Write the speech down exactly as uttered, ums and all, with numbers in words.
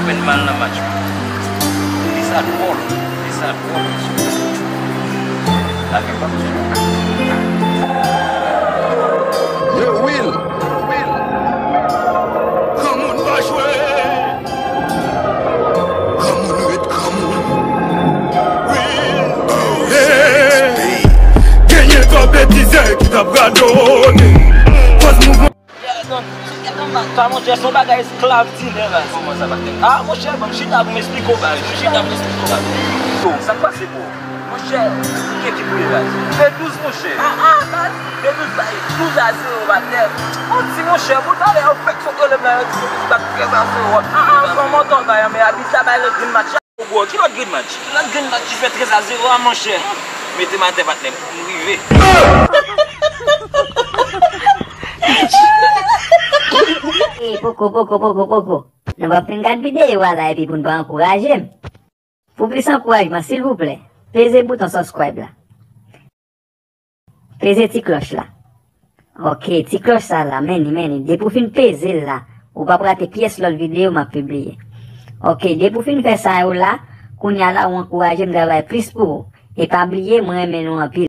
Fè n mal nan match. Li sa dwòl. Li sa dwòl. Lage pa. Yo, Will. Granmoun pa jwe. Granmoun ret granmoun. Will. Hey. Genyen twòp betize ki t ap radone. Fòs mouvman. Gad yon ma-, gad yon ma-, pa monchè, se yon bagay esklav dinè, baz. Kòman sa, patnè? Ah, monchè, ban m chita pou m esplike w, baz. Chita pou m esplike w, baz. Yo, sa k pase, bro? Monchè, ki ekip ou ye, baz? P douz, monchè. Ah, ah, baz. P douz, baz. Douz a zewo, patnè. Manti, monchè, bro, talè yo fèk sot rele m la, yo di P douz bat trèz a zewo. Ah, ah, kòman w bay an, men abit la bay lòt grenn match. Bro, ki lòt grenn match? Ki lòt grenn match ki fè trèz a zewo a, monchè? Mete m atè, patnè, m rive. Ey, poko, poko, poko, poko. Nou p ap fin gad videyo a la epi pou n pa ankouraje m. Pou plis ankourajman, silvouplè, peze bouton subscribe la. Peze ti klòch la. Ok, ti klòch sa la, men li, men li. Depi w fin peze l la, ou p ap rate pyès lòt videyo m ap pibliye. Ok, depi w fin fè sa yo la, kounye a la ou ankouraje m travay plis pou ou. E pa bliye, mwen renmen nou anpil.